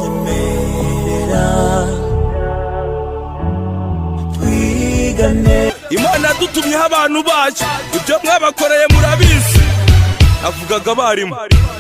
Nyemerera twigane. Imana yadutumyeho abantu bayo, ibyo mwabakoreye murabizi. Avugaga abarimu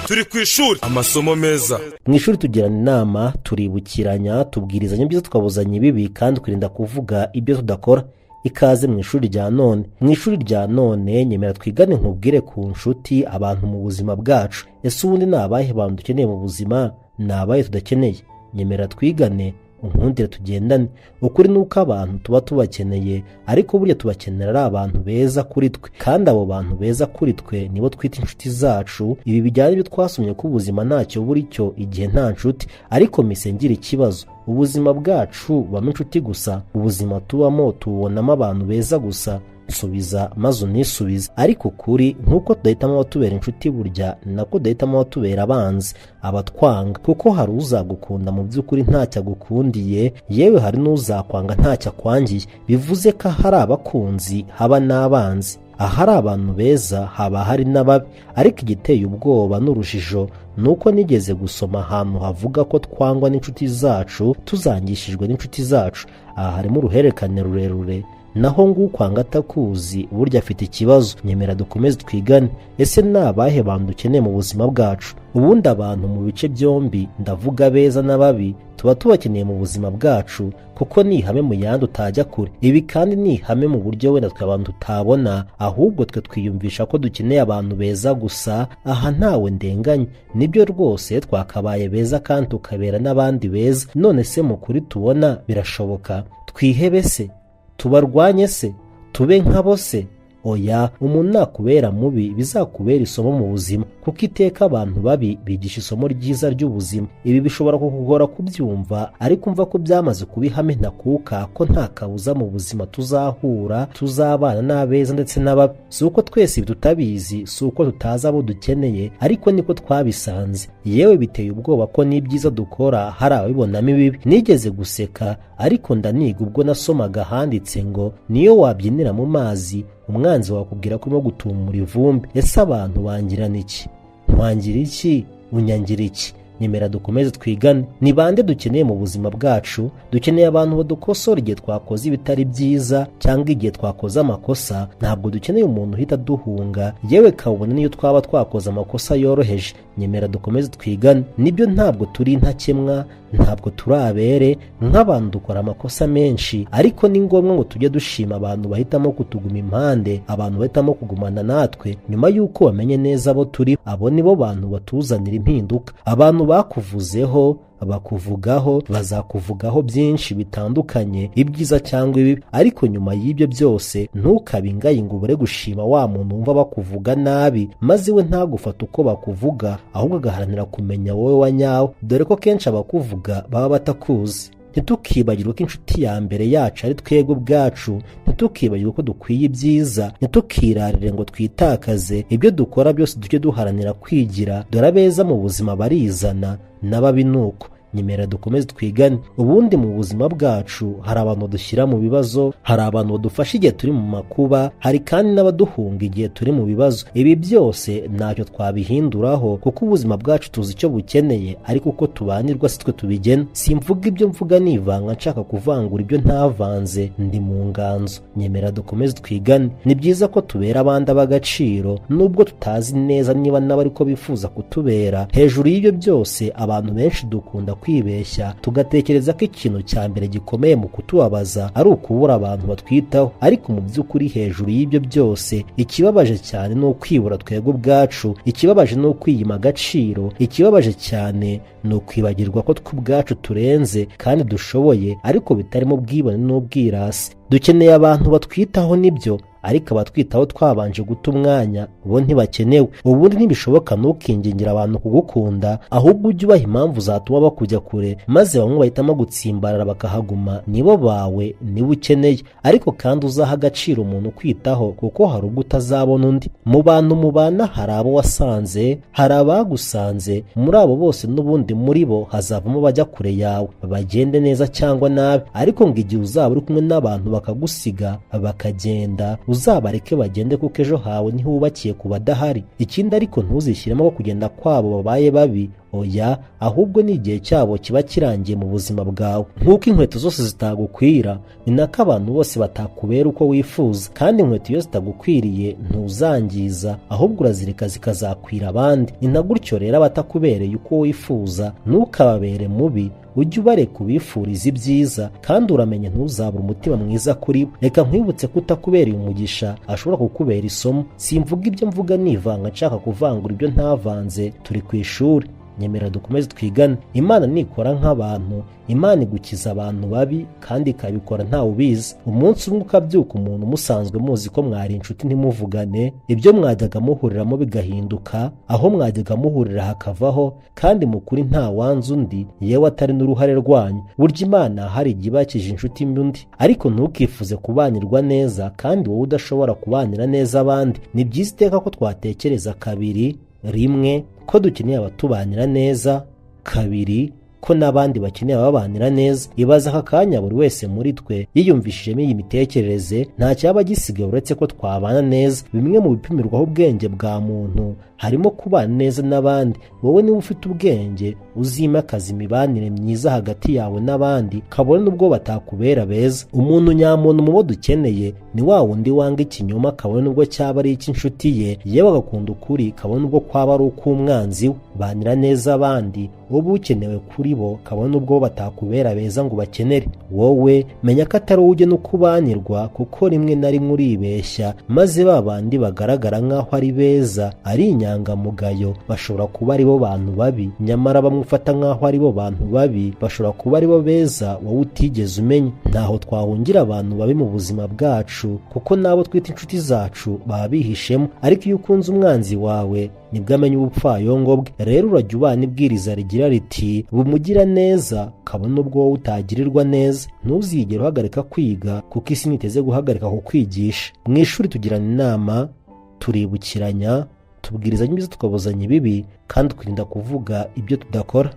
turi ku ishuri, amasomo meza. Mu ishuri tugirana inama, turibukiranya, tubwirizanya ibyiza, tukabuzanya ibibi, kandi twirinda kuvuga ibyo tudakora. Ikaze mu ishuri rya none. Mu ishuri rya none, nyemera twigane, nkubwire ku nshuti, abantu mu buzima bwacu. Ese ubundi ni abahe bantu dukeneye mu buzima? Ni abahe tudakeneye? Nyemera twigane, unkundire tugendane. Ukuri ni uko abantu tuba tubakeneye, ariko burya tubakenera ari abantu beza kuri twe, kandi abo bantu beza kuri twe nibo twita inshuti zacu. Ibi bijyana n'ibyo twasomye ko ubuzima ntacyo buri cyo igihe nta nshuti. Ariko mise ngira ikibazo: ubuzima bwacu bubamo inshuti gusa? Ubuzima tubamo tububonamo abantu beza gusa? Nsubiza maze unisubize. Ariko ukuri, nk'uko tudahitamo abatubera inshuti, burya ni nako tudahitamo abatubera abanzi, abatwanga, kuko hari uzagukunda mu by'ukuri ntacyo agukundiye, yewe hari n'uzakwanga ntacyo akwangiye. Bivuze ko ahari abakunzi haba n'abanzi, ahari abantu beza haba hari n'ababi. Ariko igiteye ubwoba n'urujijo ni uko nigeze gusoma ahantu havuga ko twangwa n'inshuti zacu, tuzangishijwe n'inshuti zacu. Aha harimo uruhererekane rurerure. Naho ngukwanga atakuzi, burya afite ikibazo. Nyemera dukomeze twigane. Ese ni abahe bantu dukeneye mu buzima bwacu? Ubundi abantu mu bice byombi, ndavuga abeza n'ababi, tuba tubakeneye mu buzima bwacu, kuko ni ihame mu yandi utajya kure. Ibi kandi ni ihame mu buryo wenda twe abantu tutabona, ahubwo twe twiyumvisha ko dukeneye abantu beza gusa. Aha ntawe ndenganya, nibyo rwose, twakabaye beza kandi tukabera n'abandi beza. None se mu kuri tubona birashoboka? Twihebe se? Tubarwanye se? Tube nkabo se? Oya, umuntu nakubera mubi bizakubera isomo mu buzima, kuko iteka abantu babi bigisha isomo ryiza ry'ubuzima. Ibi bishobora kukugora kubyumva, ariko umva ko byamaze kuba ihame ntakuka ko nta kabuza mu buzima tuzahura, tuzabana n'abeza ndetse n'ababi. Si uko twese ibi tutabizi, si uko tutazi abo dukeneye, ariko niko twabisanze. Yewe biteye ubwoba ko n'ibyiza dukora hari ababibonamo ibibi. Nigeze guseka ariko ndaniga ubwo nasomaga ahanditse ngo niyo wabyinira mu mazi, umwanzi wakubwira ko urimo gutumura ivumbi. Ese abantu bangirana iki? Ntwangira iki? Unyangira iki? Nyemera dukomeze twigane. Ni bande dukeneye mu buzima bwacu? Dukeneye abantu badukosora igihe twakoze ibitari byiza cyangwa igihe twakoze amakosa. Ntabwo dukeneye umuntu uhita duhunga, yewe kabone niyo twaba twakoze amakosa yoroheje. Nyemera dukomeze twigane. Nibyo, ntabwo turi intakemwa, ntabwo turi abere. Nk'abantu dukora amakosa menshi, ariko ni ngombwa ngo tujye dushima abantu bahitamo kutuguma impande, abantu bahitamo kugumana natwe nyuma y'uko bamenye neza abo turi. Abo nibo bantu batuzanira impinduka. Abantu bakuvuzeho, bakuvugaho, bazakuvugaho byinshi bitandukanye, ibyiza cyangwa ibibi, ariko nyuma y'ibyo byose ntukabe ingayi ngo ubure gushima wa muntu wumva bakuvuga nabi, maze we ntagufate uko bakuvuga, ahubwo agaharanira kumenya wowe wa nyawe, dore ko kenshi abakuvuga baba batakuzi. Ntitukibagirwe ko inshuti ya mbere yacu ari twebwe ubwacu. Ntitukibagirwe ko dukwiye ibyiza. Ntitukirarire ngo twitakaze. Ibyo dukora byose tujye duharanira kwigira. Dore abeza mu buzima barizana, n'ababi ni uko. Nyemera dukomeze twigane. Ubundi mu buzima bwacu hari abantu badushyira mu bibazo, hari abantu badufasha igihe turi mu makuba, hari kandi n'abaduhunga igihe turi mu bibazo. Ibi byose ntacyo twabihinduraho, kuko ubuzima bwacu tuzi icyo bukeneye, ariko uko tubanirwa si twe tubigena. Simvuga ibyo mvuga nivanga nshaka kuvangura ibyo ntavanze, ndi mu nganzo. Nyemera dukomeze twigane. Ni byiza ko tubera abandi ab'agaciro, nubwo tutazi neza niba nabo ariko bifuza kutubera. Hejuru y'ibyo byose, abantu benshi dukunda kwibeshya, tugatekereza ko ikintu cya mbere gikomeye mu kutubabaza ari ukubura abantu batwitaho. Ariko mu by'ukuri, hejuru y'ibyo byose, ikibabaje cyane ni ukwibura twebwe ubwacu, ikibabaje ni ukwiyima agaciro, ikibabaje cyane ni ukwibagirwa ko twe ubwacu turenze kandi dushoboye, ariko bitarimo ubwibone n'ubwirasi. Dukeneye abantu batwitaho, nibyo, ariko abatwitaho twabanje guta umwanya bo ntibakenewe. Ubundi ntibishoboka, ntukingingira abantu kugukunda, ahubwo ujye ubaha impamvu zatuma bakujya kure, maze bamwe bahitamo gutsimbarara bakahaguma, nibo bawe, nibo ukeneye. Ariko kandi uzaha agaciro umuntu ukwitaho, kuko hari ubwo utazabona undi. Mu bantu mubana hari abo wasanze, hari abagusanze. Muri abo bose n'ubundi muri bo hazavamo bajya kure yawe, bagende neza cyangwa nabi. Ariko ngo igihe uzaba uri kumwe n'abantu bakagusiga bakagenda, uzabareke bagende, kuko ejo hawe ntihubakiye ku badahari. Ikindi ariko, ntuzishyiremo ko kugenda kwabo babaye babi. Oya, ahubwo ni igihe cyabo kiba kirangiye mu buzima bwawe. Nk'uko inkweto zose zitagukwira, ni nako abantu bose batakubera uko wifuza. Kandi inkweto iyo zitagukwiriye ntuzangiza, ahubwo urazireka zikazakwira abandi. Ni na gutyo rero, abatakubereye uko wifuza ntukababere mubi, ujye ubareka ubifuriza ibyiza, kandi uramenye ntuzabure umutima mwiza kuri bo. Reka nkwibutse ko utakubereye umugisha ashobora kukubera isomo. Simvuga ibyo mvuga nivanga nshaka kuvangura ibyo ntavanze. Turi ku ishuri, nyemera dukomeze twigane. Imana nikora nk'abantu. Imana igukiza abantu babi kandi ikabikora ntawe ubizi. Umunsi umwe ukabyuka, umuntu musanzwe muzi ko mwari inshuti ntimuvugane, ibyo mwajyaga muhuriramo bigahinduka, aho mwajyaga muhurira hakavaho, kandi mu kuri nta wanze undi, yewe atari n'uruhare rwanyu. Burya Imana hari igihe ibakije inshuti mbi undi. Ariko ntukifuze kubanirwa neza kandi wowe udashobora kubanira neza abandi. Ni byiza iteka ko twatekereza kabiri: rimwe, ko dukeneye abatubanira neza; kabiri, ko n'abandi bakeneye ababanira neza. Ibaza aka kanya buri wese muri twe yiyumvishijemo iyi mitekerereze, nta cyaba gisigaye uretse ko twabana neza. Bimwe mu bipimirwaho ubwenge bwa muntu harimo kubana neza n'abandi. Wowe niba ufite ubwenge, uzimakaza imibanire myiza hagati yawe n'abandi, kabone n'ubwo batakubera beza. Umuntu nyamuntu mu bo dukeneye ni wa wundi wanga ikinyoma, kabone n'ubwo cyaba ari icy'inshuti ye, yewe agakunda ukuri, kabone n'ubwo kwaba ari uk'umwanzi we. Banira neza abandi, uba ukenewe kuri bo, kabone n'ubwo batakubera beza ngo bakenere. Wowe menya ko atari wowe ugena uko ubanirwa, kuko rimwe na rimwe uribeshya, maze ba bandi bagaragara nk'aho ari beza, ari inyangamugayo, bashobora kuba ari bo bantu babi. Nyamara bamwe ufata nk'aho ari bo bantu babi bashobora kuba ari bo beza wowe utigeze umenya. Ntaho twahungira abantu babi mu buzima bwacu, kuko n'abo twita inshuti zacu baba bihishemo. Ariko iyo ukunze umwanzi wawe, nibwo amenya ubupfayongo bwe. Rero urajya ubana ibwiriza rigira riti: "Bumugira neza, kabone ubwo wowe utagirirwa neza." Ntuzigere uhagarika kwiga, kuko isi ntiteze guhagarika kukwigisha. Mu ishuri tugirana inama, turibukiranya, tubwirizanya ibyiza, tukabuzanya ibibi, kandi twirinda kuvuga ibyo tudakora.